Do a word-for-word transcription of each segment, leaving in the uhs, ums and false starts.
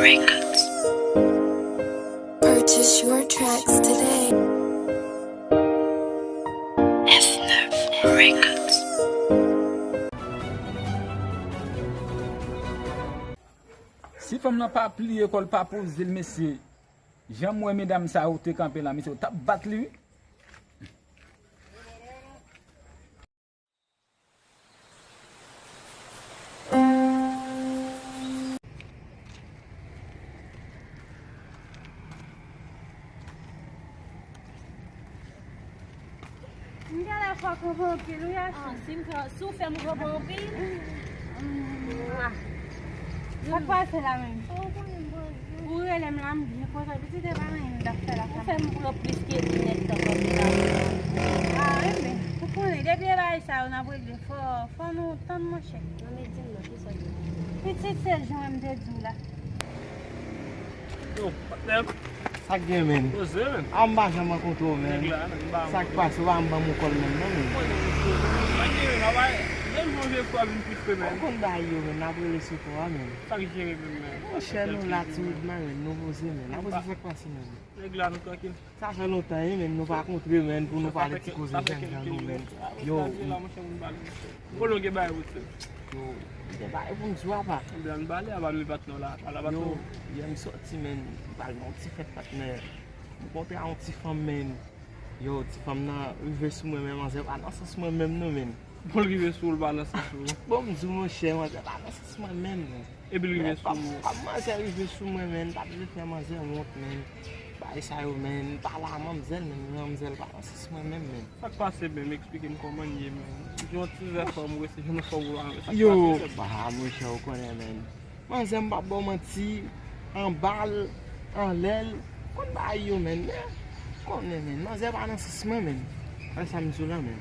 Records. Purchase your tracks today. F nèf Records. Si fanm nan pa pliye kò l, pa poze l, mesye, jan m wè medam sa yo te kanpe la, mesye, yo t ap bat li, wi. M genlè fè w kanpe anpil, wi, Ashley. Ah, si m fè, si w fè m kanpe anpil. Mm, ah. Sa k pase la menm? Ou rele m la, m vin kote w, pitit, e pa anyen m t ap fè la. Ou fè m pran plis ke inèdtan kanpe la. Ah, enben, ou konnen, depi e bagay sa yo n ap regle, fò, fò nou tann, monchè. Non, men di m non, kisa w di? Pitit, se jan m te di w la. Yo, patnè. Sa k gen, menn? Poze, menn. A, m pa janm rankontre w, menn. Nèg la, menn, m pa... Sa k pase, w pa janm ban m yon kòl menm, non, menn. Mwen, nèg yo, menn. Pa gen, menn, pa bay. Menm jan vye fwa vin pi fre, menn. Ou konn bagay yo, menn. N ap rele sou kò a, menn. Sa k jere menm, menn? Monchè, nou la, ti wout mwen, menn. Nou poze, menn. N ap poze sa k pase, menn. Nèg la, nou trankil. Sa fè lontan, wi, menn, nou pa kontre, menn, pou nou pale ti koze jènjan nou, menn. Yo, m gen bagay pou di w, apa. Ebyen, ann pale, apa, nou patnè w la, pale, apa, yo, yè m sòti, menn, m t al nan yon ti fèt, patnè. M kontre a yon ti fanm, menn. Yo, ti fanm nan rive sou mwen, men manzè pa nan sans mwen menm, non, menn. Bon, l rive sou w, l pa nan sans ou. Bon, m di w, monchè, manzè pa nan sans mwen menm, non. Epi l rive sou ou. Kòm manzè rive sou mwen, menn, pa vle fè manzè wont, menn. Bagay sa yo, menn, m pale a manmzèl, menn, manmzèl pa nan sans mwen menm, menn. Sa k pase menm? Eksplike m kòman l ye, menn. Jan w ti zèfò m resi, jan w fè w la, sa k pase menm? Yo, ba, monchè, ou konnen, menn. Manzè, m p ap ba w manti, anba l, anlè l, konn bagay yo, menn, men, konnen, menn, manzè pa nan sans mwen, menn. Wè sa m di w la, menn.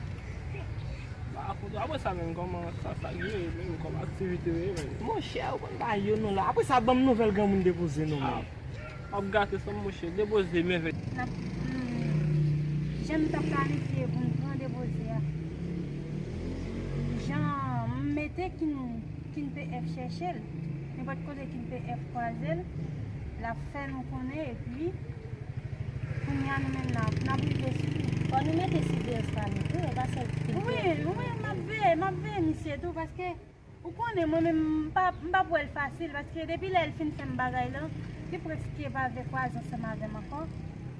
Ba, kote, apre sa, menn, kòman sa, sa k jere, menn, kòm aktivite w ye, menn? Monchè, ou konn bagay yo, non, la. Apre sa, ban m nouvèl granmoun depoze, non, menn. M ap gate san m, monchè, depoze, men vèt. N ap, hmm, jan m t ap planifye pou n pran depoze a. Jan m mete kin, kin P F chèche l, nenpòt kote kin P F kwaze l, l ap fè nou konnen, epi kounye a nou menm n ap, n ap rive sou li. Fò nou mete siveyans la nou tou, e pa sèl kin P F. Wi, wi, m ap veye, m ap veye misye tou, paske ou konnen, mwen menm, m pa, m p ap wè l fasil, paske depi lè l fin fè m bagay lan, li prèske pa vle kwaze ansanm avè m ankò.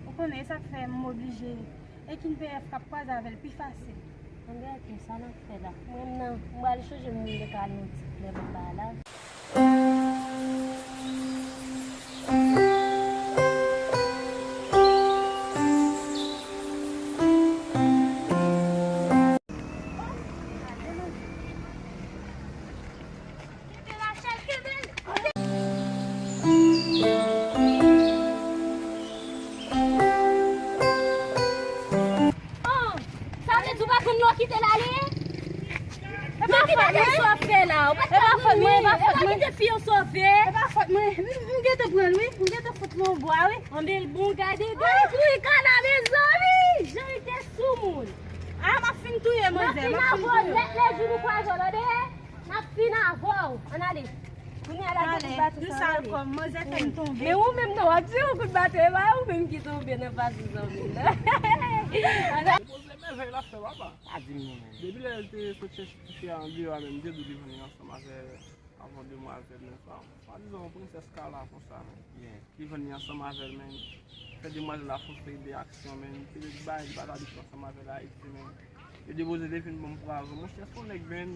Ou konnen, e sa k fè m oblije, e kin P F k ap kwaze avè l pi fasil. Anben, oke, sa n ap fè la? Mwen menm nan, m pral chonje m vin gen kal nou ti lè m pa la. Oh, sa vle di w pa konn lè w kite l ale? E pa fòt mwen. Sa w ap fè la? Ou pa t ka pran mwen. E pa kite fi an sove. E pa fòt mwen. M, m gentan pran l, wi. M gentan fout li yon bwa, wi. Anben l bon, gade, gade. Wi, kala, mezanmi. Jan l te sou moun. A, m ap fin touye manzè, m ap fin touye. Nèt lè jou nou kwaze w, tande? N ap fin avè w. Ann ale. Kounye a la, gen kout baton sa ale. Manzè fè m tonbe. Men ou menm non, w ap tire yon kout baton, e pa ou menm ki tonbe nan pase zanmi nan. Poze mèvèy l ap fè, papa. Pa di m non, menn. Depi lè l te sot chèche ti fi a andeyò a, menm, m te di w li vin ansanm avè, avè yon demwazèl, men sa, swadizan yon prensès kala konsa, menn. Li jwenn li ansanm avè l, menn. Fè demwazèl la fè yon seri de aksyon, menn. Li te bay, li pa t abitye ansanm avè l Ayiti, menn. Yo depoze, te fin ban m pwazon. Monchè, se yon nèg, menn.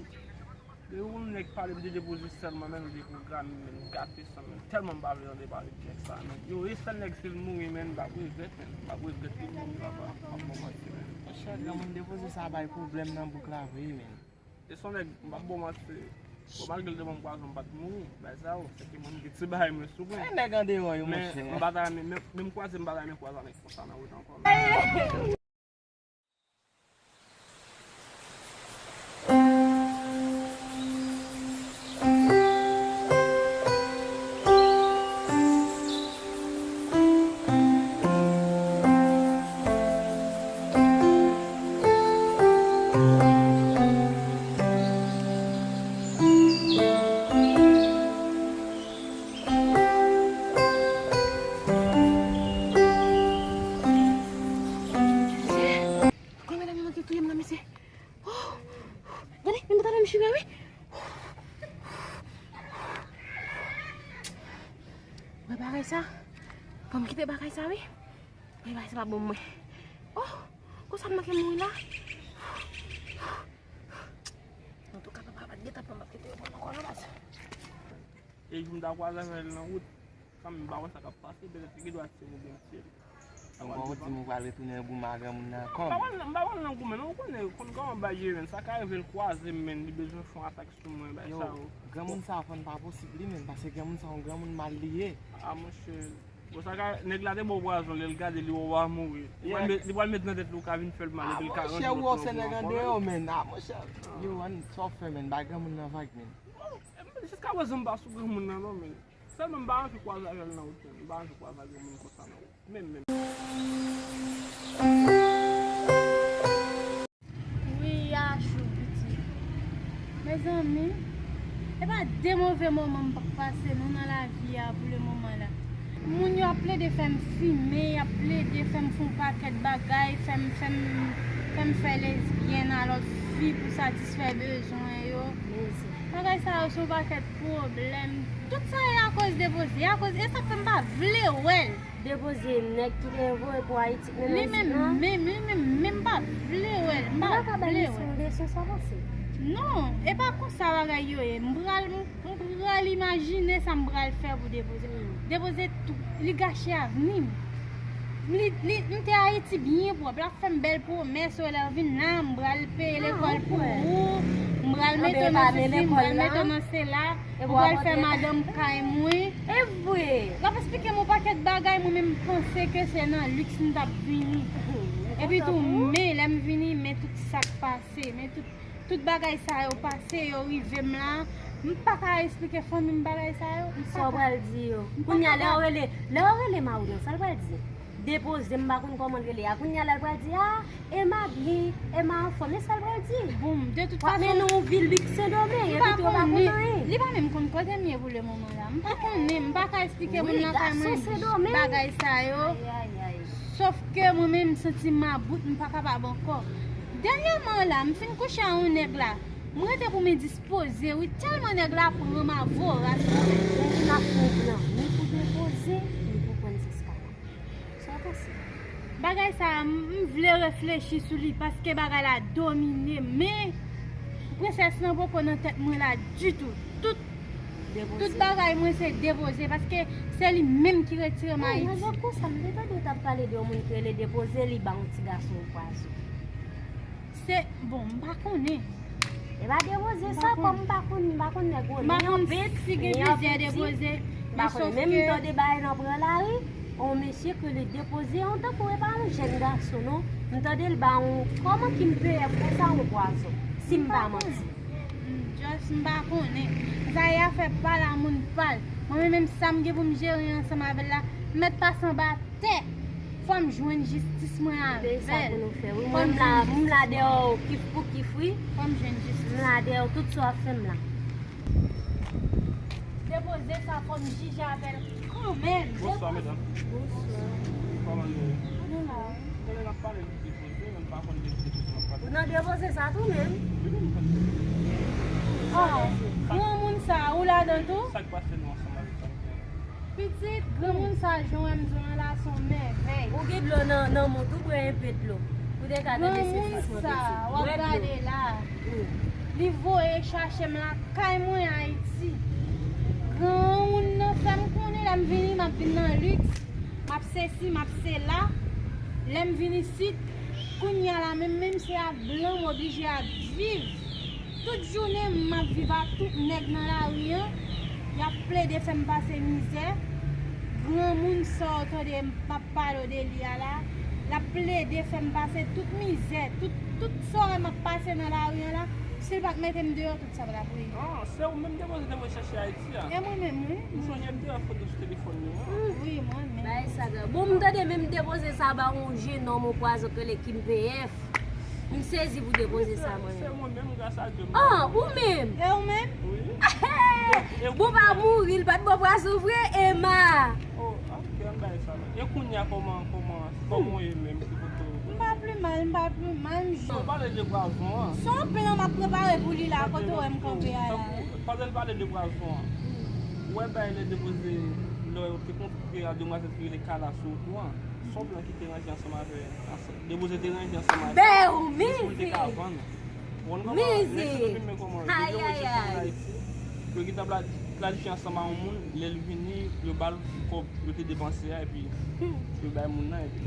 Depi yon nèg pale m de depoze sèlman, menn, li deprograme, menn, gate san, menn. Tèlman m pa vle tande pale de nèg sa, menn. Yo, e sèl nèg, si l mouri, menn, m p ap regrèt, menn. M p ap regrèt li mouri, papa. M p ap ba w manti, menn. Monchè, granmoun depoze sa bay pwoblèm nan bouk la vre, menn. E se yon nèg, m p ap ba w manti. Bon, malgre l te ban m pwazon, m pa t mouri. Bagay sa yo, se ke mwen m te ti bagay mwen sou mwen. E nèg andeyò yo, monchè. Men m pa ta renmen, men, men m kwaze, m pa ta renmen kwaze a nèg konsa nan wout ankò, menn. Wè bagay sa? Ban m kite bagay sa, wi. Wè bagay sa pa bon mwen. Oh, konsa m manke mouri la. Antouka, papa pa t gentan pran, m ap kite yo pran ankò nan baz. E jou m ta kwaze avè l nan wout, kanmenm, m pa wè sa k ap pase, petèt li gen dwa tiye m oubyen m tiye l. Ankò ou di m ou pral retounen goumen ak granmoun nan ankò. M pa pral nan, m pa pral nan goumen non, ou konnen, konn kòman bagay ye, menn, sa ka rive l kwaze m, menn, li bezwen fè yon atak sou mwen, bagay sa yo. Granmoun sa fò n pa posib li menm, paske granmoun sa yon granmoun mal li ye. A monchè, bon, sa ka, nèg la te ba w pwazon, lè l gade li wè w a mouri. Li pral met, li pral met nan tèt li ou ka vin fè l mal, epi l ka rantre lòt nan goumen. A monchè, ou wè se nèg andeyò, menn. A monchè, yo, ann, sa w fè, menn, bay granmoun nan vag, menn. Jiskaprezan m pa sou granmoun nan non, menn. Sèlman m pa anvi kwaze avè l nan wout, menn. M pa anvi kwaze ak granmoun konsa nan wout. Menm, menm. Wi, Yachou, pitit. Mezanmi, e pa de move moman m p ap pase non nan lavi a pou le moman la. Moun yo ap plede fè m fimen, y ap plede fè m fè yon pakèt bagay, fè m, fè m, fè m fè lesbyèn a lòt fi pou satisfè bezwen yo. Bagay sa yo se yon pakèt pwoblèm. Tout sa e akoz Depoze, e akoz, e sa k fè m pa vle wè l. Depoze nèg ki te voye pou Ayiti k mennen isit lan. Li menm, menm, li menm, menm pa vle wè l, m pa vle wè l. Ou pa ka bay misyon de sou sa pase. Non, e pa konsa bagay yo ye. M pral, m, m pral imajine sa m pral fè pou Depoze. Depoze tou, li gache avni m. Li, li, m te Ayiti byen pwòp. L ap fè m bèl pwomès, lè w vin la, m pral peye lekòl pou ou, m pral mete w nan sesi, m pral mete w nan sela, ou pral fè madanm kay mwen. E vre. L ap esplike m yon pakèt bagay, mwen menm m panse ke se nan liks m t ap vini. Epi tou, men lè m vini, men tout sa k pase, men tout Tout bagay sa yo pase, yo rive m la. M pa ka esplike fanmi m bagay sa yo. M pa ka. Sa w pral di yo? Kounye a, lè w rele, lè w rele mari w nan, sa l pral di? Depoze, m pa konn kòman l rele a. Kounye a, lè l pral di, a, Ema byen, Ema anfòm, e sa l pral di? Bon, de tout fason. W ap mennen yon vi lik Sendomeng, epi tou w pa konn anyen. Li pa menm konn kote m ye pou le moman la. M pa konnen, m pa ka esplike moun nan kay mwen bagay sa yo. Sòf ke mwen menm, m santi m about, m pa kapab ankò. Dènyèman la, m fin kouche a yon nèg la. M rete pou m endispoze, wi, tèlman nèg la pran m a voras. Ou vin ap pran plan, ni pou Depoze, ni pou Prensès Kaka. Sa w panse? Bagay sa a, m, m vle reflechi sou li, paske bagay la domine m, men Prensès lan poko nan tèt mwen la ditou. Tout Tout bagay mwen se Depoze, paske se li menm ki retire m Ayiti. Mwen konsa, m te tande w t ap pale de yon moun ki rele Depoze, li ba yon ti gason yon pwazon. Se, bon, m pa konnen. E pa Depoze sa, kòm m pa konn, m pa konn nèg Wolen an pent, si gen plizyè Depoze, m pa konnen. Men m tande bagay nan pran lari, yon mesye ki rele Depoze, yon tankou e pa yon jèn gason non. M tande l ba yon, kòman ki m peye konsa yon pwazon, si m pa manti. M just, m pa konnen. Sa e afè pa l a moun pa l. Mwen menm, menm sa m gen pou m jere ansanm avè l la, m mèt pase anba tè. Fò m jwenn jistis mwen avè l. Fò m jwenn jistis mwen. M la dèyè w kif pou kif, wi. Fò m jwenn jistis. M la dèyè w tout sa w ap fè m la. Depoze sa, fò m jije avè l kanmenm. Bonswa, medam. Bonswa. Kòman nou ye? Nou la. Konnen n ap pale de Depoze, men m pa konn de ki Depoze n ap pale. Ou nan Depoze sa tou menm? Wi, m konn Depoze. Ah, granmoun sa, ou ladan tou? Sa k pase nou ansanm avèk sa? Pitit, granmoun sa, jan w wè m di w lan la, se yon mèvèy. Ou gen dlo nan, nan mont ou, bwè enpe dlo. Ou te ka tande sesi san pitit. Bwè dlo. Granmoun sa, w ap gade la. Li voye chache m lakay mwen Ayiti. Granmoun nan fè m konnen lè m vini, m ap vin nan liks, m ap sesi, m ap sela. Lè m vin isit, kounye a la menm, menm se ak blan m oblije ap viv. Tout jounen m ap viv ak tout nèg nan lari an. Y ap plede fè m pase mizè. Granmoun sa w tande m ap pale w de li a la, l ap plede fè m pase tout mizè, tout, tout sa w wè m ap pase nan lari an la, si l pa t mete m deyò, tout sa pa t ap rive. Ah, se ou menm Depoze te voye chache Ayiti a? E mwen menm, wi. M sonje m te wè foto sou telefòn nou an. Wi, mwen menm. Bagay sa grav. Bon, m tande menm Depoze sa ba yon jenòm yon pwazon ki rele Kim P F. M sezi pou Depoze sa mwen menm. Se mwen menm, gras a Dye. Ah, ou menm? E ou menm? Wi. Bon, pa mouri, l pa t ba w pwazon vre, Ema. Oh, ok, ann bay sa la. E kounye a, kòman, kòman, kòman w ye menm? Ki kote w? M pa pi mal, m pa pi mal, m jwenn. Ou pale de pwazon an. Se yon plan m ap prepare pou li la, kote w wè m kanpe a la. Pandan l pale de pwazon an, ou wè bagay lè Depoze Yo te kontre a demwazèl ki rele Kala sou wout nou an. Se yon plan ki te ranje ansanm avè, ansanm, Depoze te ranje ansanm avè. Bèw, mizi! Pou l te ka vann. Ou konn kòman, nèg yo te filme kòman yo te voye chèf ann Ayiti. Yo gentan pla-, planifye ansanm a yon moun, lè l vini, yo ba l kòb yo te depanse a, epi yo bay moun nan, epi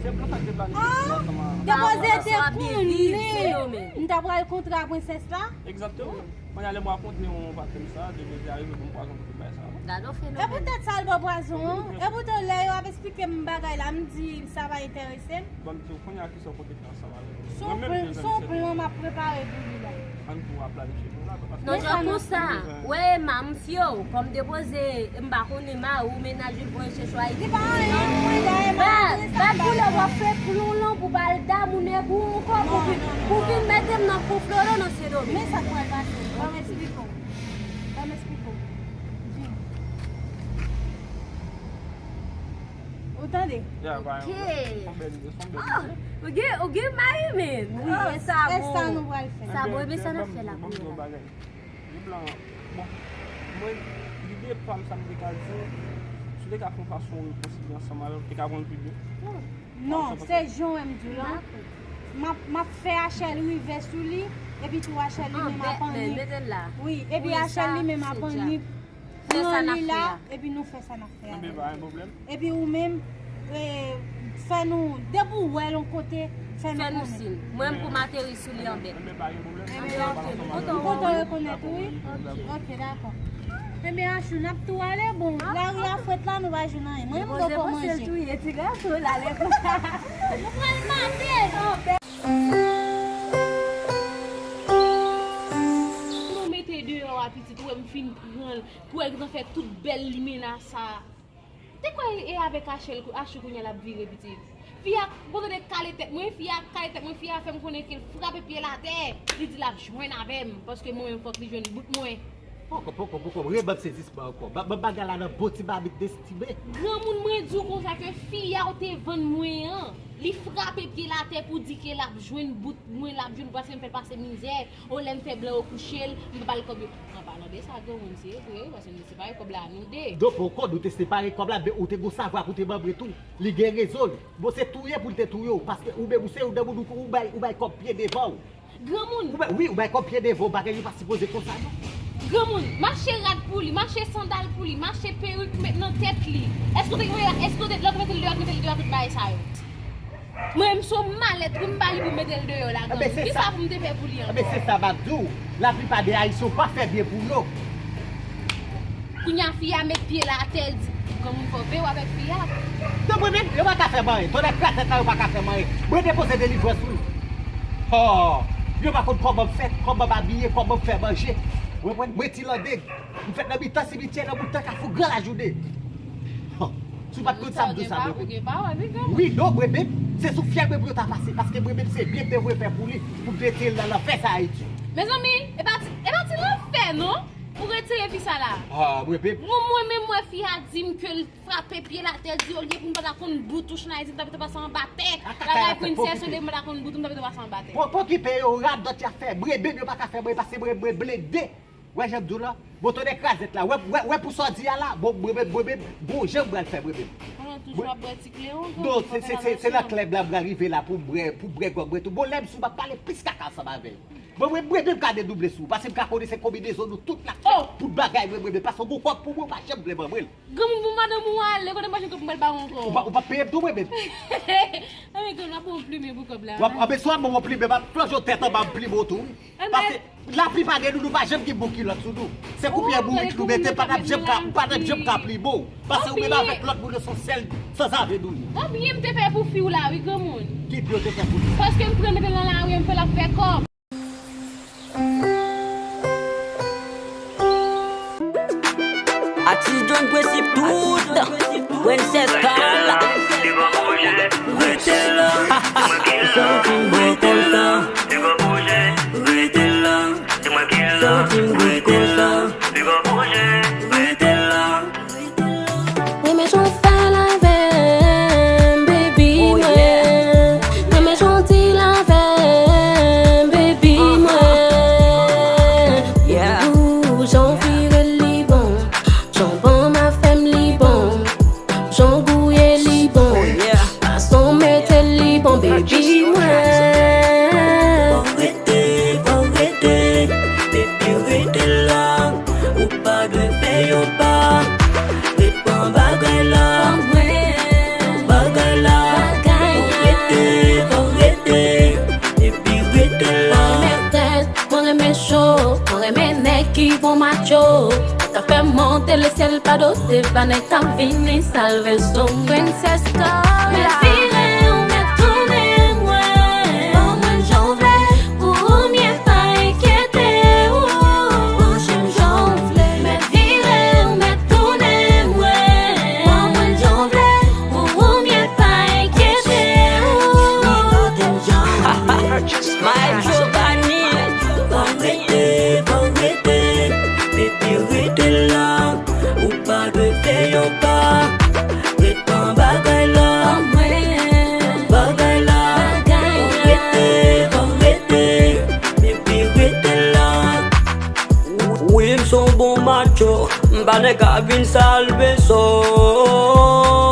se plan sa ki te planifye ansanm a. Depoze te konnen m ta pral kontre a prensès la. Egzakteman. Kounye a lè m rakonte yon patnè m sa, Depoze a rive pou m pwazon tout bagay sa. Gade yon fenomèn. E poutèt sa l ban pwazon an. E poutan lè yo ap eksplike m bagay la, m di sa pa enterese m. Ban m di w kounye a kisa w konte fè ansanm avè l. Mwen menm, se yon plan m ap prepare pou li la. Ann pou w ap planifye pou la, paske non, jan konsa. Wè, Emma, m fye w, kòm Depoze, m pa konnen mari w, mennaj ou, l voye chèche w Ayiti. Li pa anyen pou mwen, dayè, m ap Bad, bad boulè w ap fè plonlon pou bal damou nèg ou ankò pou vin, pou vin mete m nan konflolo nan Sendomeng. Men sa k pral pase. Ban m eksplike w. Ban m eksplike w. Vin. Ou tande? Ya, ba, se yon bèl ide, se yon bèl ide. Ou gen, ou gen mari, men. Wi, e sa bon. E sa nou pral fè. Sa bon, ebyen sa n ap fè la kounye a. Yon plan, bon, mwen, lide pa m sa m te ka di, si w te ka fè yon fason rekonsilye ansanm avè l, ou te ka pran l pi byen. Non, se jan w wè m di w lan. M ap, m ap fè Achèl rive sou li, epi tou Achèl li menm ap annik. Wi, epi Achèl li menm ap annik pran li la, epi nou fè sa n ap fè avè l. Epi ou menm, e, fè nou, depi w wè l yon kote, fè nou konnen. Mwen, m pou m ateri sou li anbèt. Enben, pa gen pwoblèm. Enben, ok, m kontan rekonèt ou, wi. Ok, dakò. Enben, Achou, n ap tou ale, bon, lari a frèt la, nou pa jwenn anyen. Mwen, m poko manje. Poze l touye ti gato la, lè konsa. Nou pral mate. Nou mete deyò a, pitit, ou wè m fin pran l, pou wè l gentan fè tout bèl limena sa. Te kwè e avèk Achèl, Achou kounye a l ap vire, pitit. Fi a, bon, tande kale tèt mwen, fi a kale tèt mwen, fi a fè m konnen ke l frape pye l atè. Li di l ap jwenn avè m, paske mwen menm fòk li jwenn bout mwen. Poko, poko, poko, rebann sezisman ankò. Ba, ba, bagay la nan bon ti mamit destime. Granmoun, mwen di w konsa ke fi a w te vann mwen an, li frape pye l atè pou di ke l ap jwenn bout mwen, l ap jwenn, paske m fè l pase mizè. O, lè m fè blan yo kouche l, m pa ba l kòb yo. An palan de sa, granmoun, se vre, wi, paske nou te separe kòb la, nou de. Donk, poko, nou te separe kòb la, men ou te gon savwa pou te manbre tou. Li gen rezon l. Bon, se touye pou l te touye w, paske ou menm ou se youn nan moun ou, ou bay, ou bay kòb pye devan w. Granmoun. Ou bay, wi, ou bay kòb pye devan w, bagay yo pa sipoze konsa, non. Granmoun, m achte rad pou li, m achte sandal pou li, m achte perik met nan tèt li. Èske w te, èske w te, lè w te mete l deyò, w te mete l deyò tout bagay sa yo? Mwen, m se yon malèt, wi, m ba li pou m mete l deyò la, granmoun. Kisa pou m te fè pou li ankò? Enben, se sa m ap di w. Laplipa de Ayisyen, w pa fè byen pou yo. Kounye a, fi a met pye l atè, l di, granmoun, fò w veye w avèk fi a. Non, mwen menm, yo pa ka fè m anyen. Tonnè krazèt la, yo pa ka fè m anyen. Mwen depoze delivrans, wi. Oh, yo pa konn kòman m fèt, kòman m abiye, kòman m fè manje. Ou konprann? Mwen ti landeng. M fèt nan mitan simityè, nan mitan kafou, gran lajounen. Hon, si w pa t konn sa m di w sa, Bwebweb. Wi, non, Bwebweb, se sou fyèl Bwebweb yo ta pase, paske Bwebweb se byen m te voye fè pou li, pou m te retire l nan lanfè sa a, Ayiti. Mezanmi, e pa ti, e pa ti lanfè, non, pou retire fi sa la. Ah, Bwebweb. Mwen, mwen menm, mwen, fi a di m ke l frape pye l atè, di olye pou m pa ta konn bout ou, Chonayiti, m ta pito pase anba tè. Bagay prinsès, olye m pa ta konn bout ou, m ta pito pase anba tè. Poko, poko, poko, yo radòt y ap fè, Bwebweb, yo pa ka fè mwen pase Bwebweb blende. Wè jan m di w la? Bon, tonnè krazèt la. Wè, wè, wè pou sa w di a la. Bon, mwen menm, mwen menm, gon jan m pral fè mwen menm. Konnen w toujou ap bwè ti klewon, non, se, se, se, se nan klèb la m pral rive la pou m bwè, pou m bwè gwòg mwen tou. Bon, lè m sou, m ap pale plis kaka ansanm avè l. Mwen, mwen, mwen menm ka dedouble sou ou, paske m ka konnen se konbinezon nou tout la k fèt pou bagay mwen, mwen menm. Paske w gon kòb pou mwen, w pa janm vle ban mwen l. Granmoun, pou madanm ou ale, kote m pa janm kòb m pral ba w ankò. Ou pa, ou pa peye m tou, mwen menm. Anben, granmoun, ap ba w plimen pou kòb la. W ap, anben, swa ban w plimen, m ap plonje w tèt anba, m plimen w tou, wi. Paske laplipa de nou, nou pa janm gen bon kilòt sou nou. Se koupyè bourik nou mete, pa t ap janm ka, pa t ap janm ka pli bon. Paske ou menm avèk lòt moun yo se yon sèl sanzave nou ye. Konbyen m te fè pou fi w la, wi, granmoun. Ki byen w te fè pou li? Paske m pran mete l nan lari, m fè l ap fè kòb. Atis John prensip tout. Princess Carla. Rete la. Zanmi m, rete la. Rete la. Zanmi m, rete la. Rete la. Renmen jan w fè l avè m, baby mwen. Renmen jan w di l avè m, baby mwen. Ooh, jan w vire l li bon. Jan w ban m afè m li bon. Te lesyèl pa dote, pa nèg k ap vini salve sou Princess Carla. Mèt vire ou mèt tounen mwen. Ban mwen jan w vle, pou ou m ye, pa enkyete w. Branche m jan w vle. Mèt vire ou mèt tounen mwen. Ban mwen jan w vle, pou ou m ye, pa enkyete w. Maestro Dani. Van rete, van rete, bebe rete la. Ou pa dwe fè yon pa. Ret pran bagay la. Bagay la. Van rete, van rete, bebe rete la. Wi, m se yon bon macho. M pa nèg k ap vin salve sou.